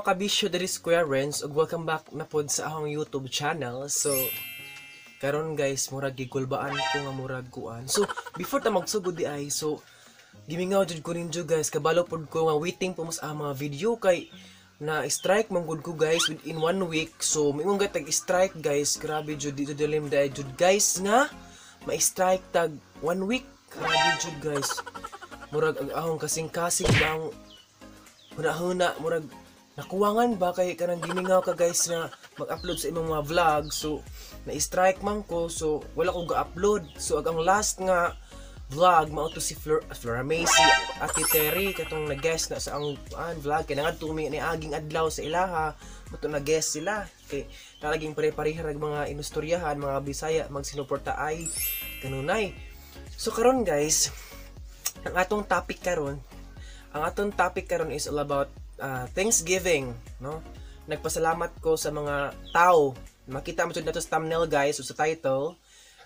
Kabisyo, diri si Kuya Renz ug welcome back na pod sa akong YouTube channel. So karon guys, murag gigulbaan ko nga murag kuan. So before ta magsugod di ay, so gimingaw jud ko ninyo guys, kabalo pod ko nga waiting po mo sa mga video kay na strike man gud ko guys within one week. So mingon tag strike guys, grabe jud dito dilim dai jud guys nga ma-strike tag one week. Grabe jud guys. Murag ang ahong kasing-kasing ba ang huna-huna, murag nakuwangan ba kay kanang gimingaw ka guys na mag-upload sa imong mga vlog. So na-strike man ko, so wala ko ga-upload. So ang last nga vlog mao to si Flor Flora May, si Ate Terry, katong nag-guest na sa ang vlog kay nangadto mi ni aging adlaw sa ilaha, mao to nag-guest sila kay talaging pare-pareha rag mga inustoryahan, mga Bisaya magsinuporta ay kanunay. So karon guys, ang atong topic karon is all about Thanksgiving, no? Nagpasalamat ko sa mga tao. Makita mo jud nato sa thumbnail guys, o sa title,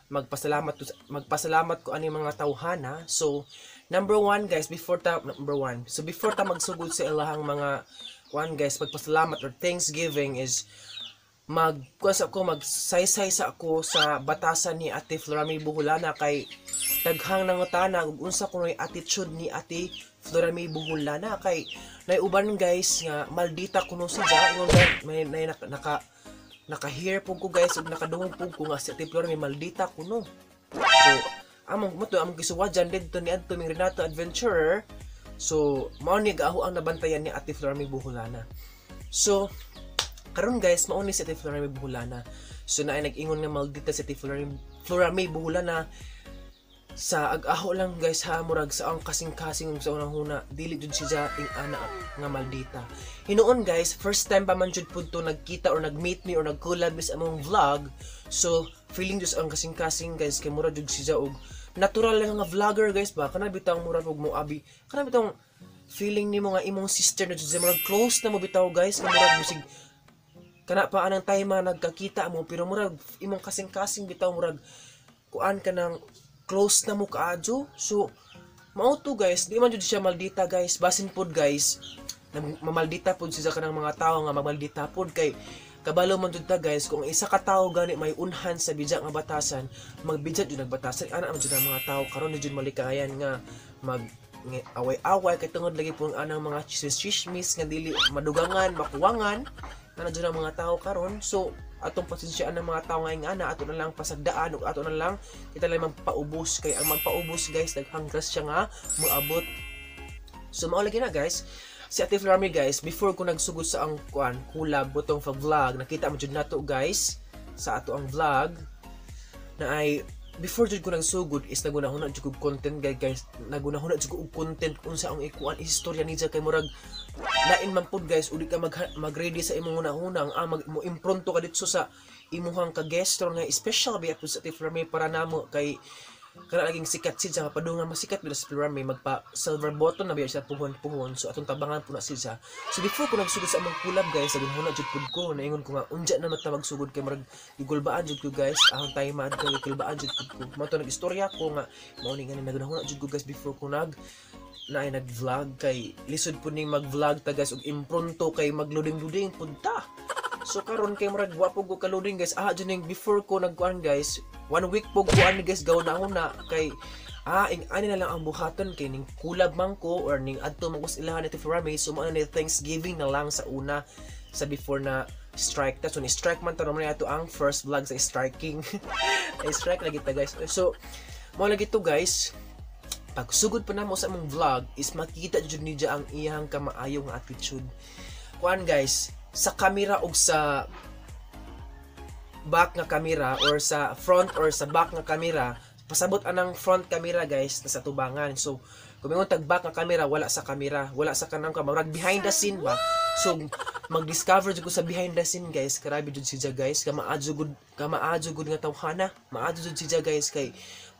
magpasalamat ko ani mga tawhana. So number one guys, before ta number one. So before ta magsugod sa ilahang mga kuan guys, pagpasalamat or Thanksgiving is mag kuan sa ako, magsaysay sa ako sa batasan ni Ate Florami Buhulana kay daghang nangutana ug unsa kunoy attitude ni Ate Florami Buhulana kay nay uban guys nga maldita kuno siya. Ingon may, may naka, naka naka-hear pud ko guys ug nakadungog pud ko nga si Ate Florami maldita kuno. So among mo to among gisuwadyan didto ni adto ming Renato Adventurer. So mao ni gaho ang nabantayan ni Ate Florami Buhulana. So karon guys, mao ni si Ate Florami Buhulana. So naay nag-ingon nga maldita si Ate Florami Buhulana. Sa ag-aho lang guys ha, murag sa ang kasing-kasing sa unang huna, dili jud siya ing ana nga maldita. Hinuon guys, first time pa man jud pud to nagkita or nag-meet me or nag-collab mi sa among vlog. So feeling jud ang kasing-kasing guys kay murag jud siya og natural lang nga vlogger guys ba, kana bitang murag og mo abi, kana bitang feeling nimo nga imong sister na jud siya, murag close na mo bitaw guys, nga murag musig kana pa anang time nga nagkakita mo, pero murag imong kasing-kasing bitaw, murag kuan ka ng close na mo kaadyo. So mao to guys, di man jud siya maldita guys. Basin pod guys mamaldita pod siya kanang mga tawo nga mamaldita pod kay kabalo man jud ta guys, kung isa ka tawo gani may unhan sa bidya nga batasan, magbidya jud nagbatasan. Ana man jud ang mga tawo karon, di jud malikayan nga mag away-away kay tungod lagi po ang anang mga chismis-chismis nga dili madugangan, makuwangan ana jud ang mga tao karon. So atong pasensyaan ng mga tao nga ana, ato na lang pasagdaan ug ato na lang kita lang magpaubos kay ang magpaubos guys daghang grasya nga moabot. So mao lagi na guys si Ate Florami guys. Before ko nagsugod sa ang kuan collab butong fa vlog, nakita mo jud nato guys sa ato ang vlog na ay before jud ko nagsugod is nagunahuna jud ko content guys, guys nagunahuna jud ko og content unsa ang ikuan istorya niya kay murag lain man pud guys, uli ka mag-ready sa imong hunahuna ang mag mo impronto ka dito sa imuhang ka-guest nga special biya pud sa Ate Florami para namo kay kana laging sikat siya nga padungan masikat bila sa Florami, magpa silver button na biya siya puhon-puhon. So atong tabangan po na siya. So before ko nagsugod sa among collab guys, nagunahuna jud pud ko, naingon ko nga unja na ta magsugod kay murag gigulbaan jud ko guys ahong time adto, gigulbaan jud pud ko. Mao to nag-istorya ko nga mao ni nga nagunahuna jud ko guys before ko nag na ay nag-vlog kay lisod pud ning mag-vlog ta guys og impronto kay magloading-loading pud ta. So karon kay murag wa pud ko ka-loading guys. Ah, jud ning before ko nagkuan guys, one week pug kuan ni guys gaw na na kay ing ani na lang ang buhaton kay ning collab man ko or ning adto man ko sa ilahan ni Florami. So mao ni Thanksgiving na lang sa una sa before na strike ta. So ni strike man ta man ato ang first vlog sa striking. Ay strike lagi ta guys. So mao lagi to guys. Pagsugod pa namo sa among vlog is makita jud niya ang iyang kamaayong attitude. Kuan guys, sa camera og sa back nga camera or sa front or sa back nga camera, pasabot anang front camera guys nasa tubangan. So kung ingon tag back nga camera, wala sa camera, wala sa kanang camera, behind the scene ba. So mag-discover jud ko sa behind the scene guys, grabe jud siya guys, kamaadyo gud nga tawhana, maadyo jud siya guys kay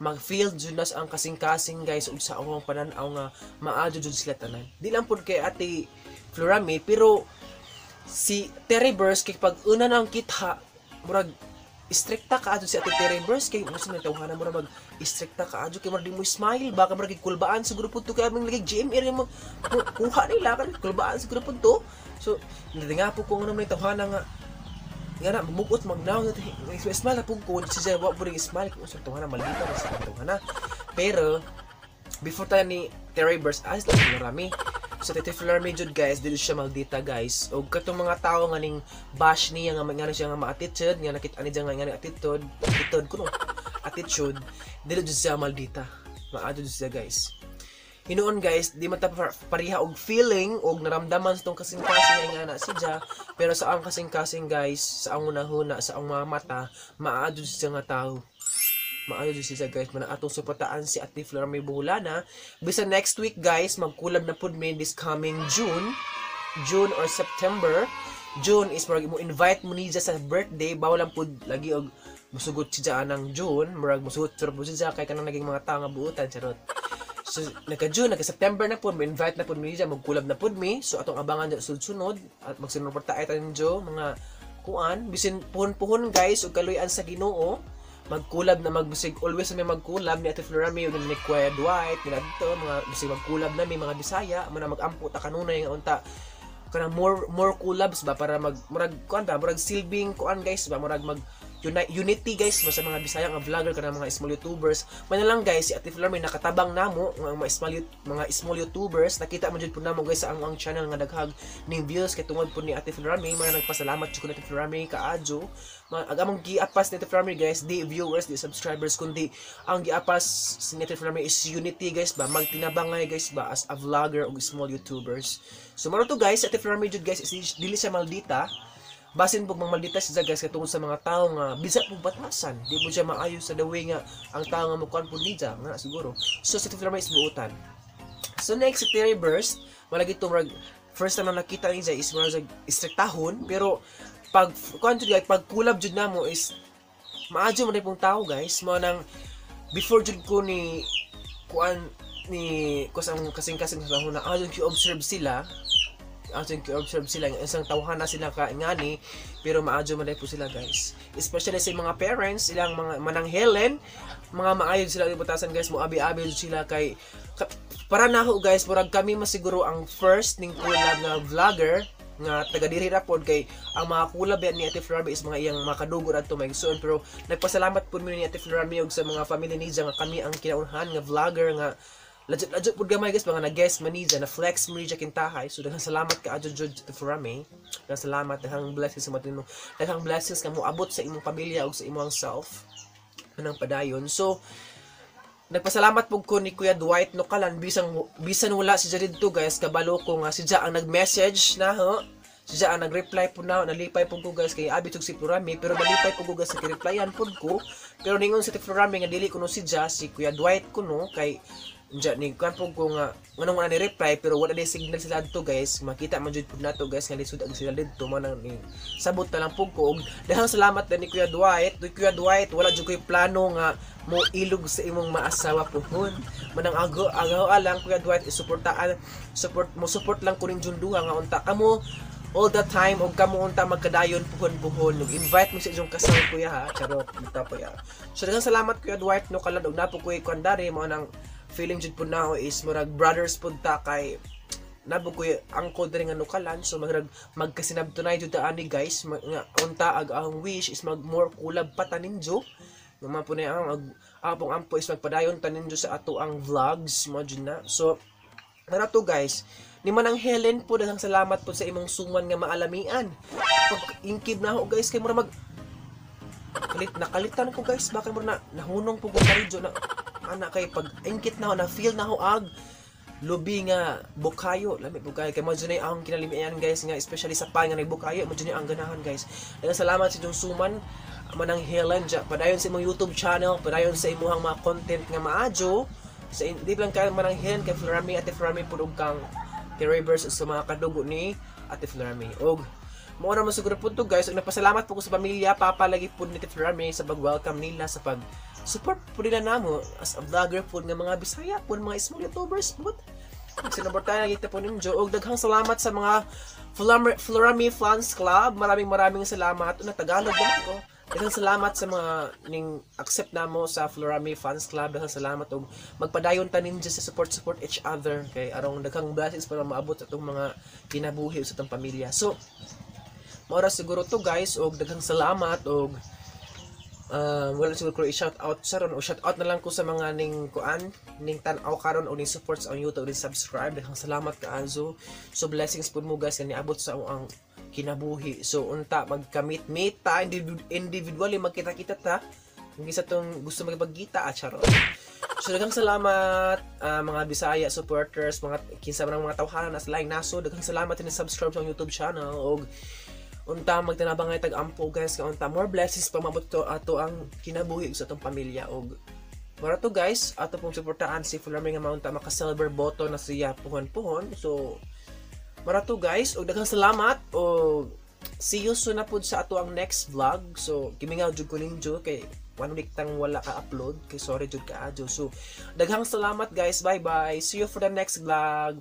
mag-feel jud nas ang kasing-kasing guys ug sa akong panan-aw nga maadyo jud sila tanan. Di lang pud kay Ate Florami, pero si Terry Burst kay pag una nang kitha murag Istrikta ka adyo si Ate Terry Burst kay mo sa tawhana mo mag istrikta ka adyo kay murag di mo smile ba ka, murag kulbaan siguro pud to, kay aming lagi GMR mo kuha nila kan kulbaan siguro pud to. So hindi nga po kung ano man tawhana nga nga na mugot magnaw, smile na pud ko si wa pud smile kung sa tawhana maldita ba sa tawhana. Pero before tayo ni Terry Burst as marami. So Tete Flormy jud guys, dili siya maldita, guys. Og katong mga tao nga ning bash niya nga nga siya nga ma-attitude nga nakita ni nga nga attitude, attitude kuno. Attitude, dili jud siya maldita. Maadto jud siya, guys. Hinuon guys, di man ta pareha og feeling og naramdaman sa tong kasing-kasing nga na siya, pero sa ang kasing-kasing guys, sa ang hunahuna, sa ang mga mata, maadto siya nga tao, maayo jud siya guys, man atong suportaan si Ate Flor May Buholana. Bisan next week guys, mag-collab na pud mi this coming June, June or September. June is murag mo invite mo niya sa birthday, bawal lang pud lagi og musugot siya anang June, murag musugot sur pud siya kay kanang naging mga tao nga buutan, charot. So nagka June, nagka September na pud, mo invite na pud mi niya, mag-collab na pud mi. So atong abangan sunod-sunod at magsinuporta ay tayo mga kuan bisin puhon-puhon guys ug kaluy-an sa Ginoo, mag-collab na magbusig always may mag-collab ni Ate Florami ug ni Kuya Dwight nila dito, mga bisig mag-collab na may mga Bisaya man mag-ampo ta kanunay nga unta kanang more more collabs ba para mag murag kuan ba, murag silbing kuan guys ba, murag mag unity guys ba sa mga Bisaya nga vlogger, kanang mga small YouTubers man lang guys. Si Ate Florami nakatabang namo mga small YouTubers. Nakita mo jud pud namo guys sa ang channel nga daghag ning views kay tungod pud ni Ate Florami. Mga nagpasalamat jud ko ni Ate Florami kaadyo. Ang among giapas ni Ate Florami guys, di viewers, di subscribers, kundi ang giapas ni Ate Florami is unity guys ba, magtinabangay guys ba as a vlogger o small YouTubers. So mao to guys, Ate Florami jud guys is dili siya maldita. Basin pug maldita siya guys kay tungod sa mga tao nga bisa pug batasan, di mo siya maayo sa the way nga ang tao nga mukuan pud niya nga siguro. So si Ate Florami is buutan. So next, si Terry Burst, malagi to murag first time na nakita niya is murag istriktahon, pero pag kuan jud guys, pag collab jud namo is maadyo man pong tao guys. Mo nang before jud ko ni kuan ni kus ang kasing-kasing sa huna, adyo ki observe sila, adyo ki observe sila nga isang tawhana sila ka ngani, pero maadyo man po sila guys, especially sa mga parents ilang mga manang Helen, mga maayo sila ibutasan guys, mo abi-abi sila kay para nako guys, murag kami masiguro ang first ning collab nga vlogger nga taga diri ra pod, kay ang mga collab yan ni Ate Florami is mga iyang makadugo adto maigsoon. Pero nagpasalamat pud mi ni Ate Florami og sa mga family niya nga kami ang kinaunhan nga vlogger nga legit legit pud gamay guys, mga na-guest man niya, na flex man niya kintahay. So daghang salamat ka adyo jud, Ate Florami. Daghang salamat, daghang blessings sa matino, daghang blessings nga moabot sa imong pamilya ug sa imong self manang padayon. So nagpasalamat pug ko ni Kuya Dwight no kalan, bisan bisan wala si didto guys, kabalo ko nga si ang nag-message na ho, si ang nag-reply po na. Nalipay pug ko guys kay abi tug si Florami, pero nalipay pug ko guys sa replyan pud ko, pero ningon si Florami nga dili kuno si Ja, si Kuya Dwight kuno, kay Diyan ni kuan pug ko nga nganong wala ni reply, pero wala ni signal sila dito guys. Makita man jud pud nato guys nga lisod ang sila didto, man nang ni sabot na lang pug ko. Og daghang salamat din ni Kuya Dwight. Duy Kuya Dwight, wala jud koy plano nga mo ilog sa imong maasawa puhon. Manang ago agaw alang Kuya Dwight, isuportaan support mo, support lang ko ning duha nga unta kamo all the time og kamo unta magkadayon puhon-puhon ug invite mo sa inyong kasal, kuya, ha. Charot bitaw po ya. So daghang salamat, Kuya Dwight no kalan, og napo koy kandari mo nang feeling jud pud nako is murag brothers pud ta kay nabo ko angko diri nga nukalan. So magrag magkasinabtunay jud ta ani guys, nga unta ag ang wish is mag more collab pa ta ninyo. Nga po na ang apong ampo is magpadayon ta ninyo sa ato ang vlogs mo jud na. So tara to guys, ni Manang Helen po, daghang salamat po sa imong suman nga maalamian. Pag ingkib na ako guys kay mura mag kalit nakalitan ko guys, baka mura na nahunong po ko karidyo na ana kay pag ingkit na ako, na feel na ako ag lubi nga bukayo, lami bukayo kay mo na ang kinalimian guys nga especially sa pan nga nagbukayo mo ang ganahan guys. Daghang salamat sa inyong suman, Manang Helen ja. Padayon sa imong YouTube channel, padayon sa imong mga content nga maadyo sa di lang kay Manang Helen, kay Florami, Ate Florami pud og kang kay Rivers sa mga kadugo ni Ate Florami. Og mao na mo siguro po to guys. Ug napasalamat po ko sa pamilya, papa lagi po ni Ate Florami sa pag-welcome nila, sa pag support po nila namo as a vlogger po nga mga Bisaya po, mga small YouTubers po. Sinuportahan kita po ninyo. Og daghang salamat sa mga Florami Fans Club. Maraming maraming salamat. Una Tagalog ba ko? Daghang salamat sa mga ning accept namo sa Florami Fans Club. Daghang salamat og magpadayon ta ninyo sa support support each other kay arong daghang blessings para maabot sa atong mga kinabuhi sa atong pamilya. So mao ra siguro to, guys, og daghang salamat og wala siguro ko i-shout out sa ron o shout out na lang ko sa mga ning kuan, ning tan-aw karon o ning support sa akong YouTube, ning subscribe. Daghang salamat kaayo. So blessings pud mo, guys, nga niabot sa among ang kinabuhi. So unta magka-meet meet ta individually, magkita-kita ta kung isa tong gusto magpagkita, ah, charot. So daghang salamat, mga Bisaya supporters, mga kinsa man ang mga tawhana na sa laing nasod. Daghang salamat ni subscribe sa akong YouTube channel og unta magtinabangay tag ampo, guys, ka unta more blessings pa maabot to ato ang kinabuhi sa atong pamilya. Og mao ra to, guys. Ato pong suportaan si Fularmy nga maunta maka silver button na siya puhon-puhon. So mao ra to, guys, og daghang salamat og see you soon na pud sa ato ang next vlog. So gimingaw jud ko ninyo kay one week tang wala ka upload kay sorry jud kaayo. So daghang salamat, guys. Bye bye, see you for the next vlog.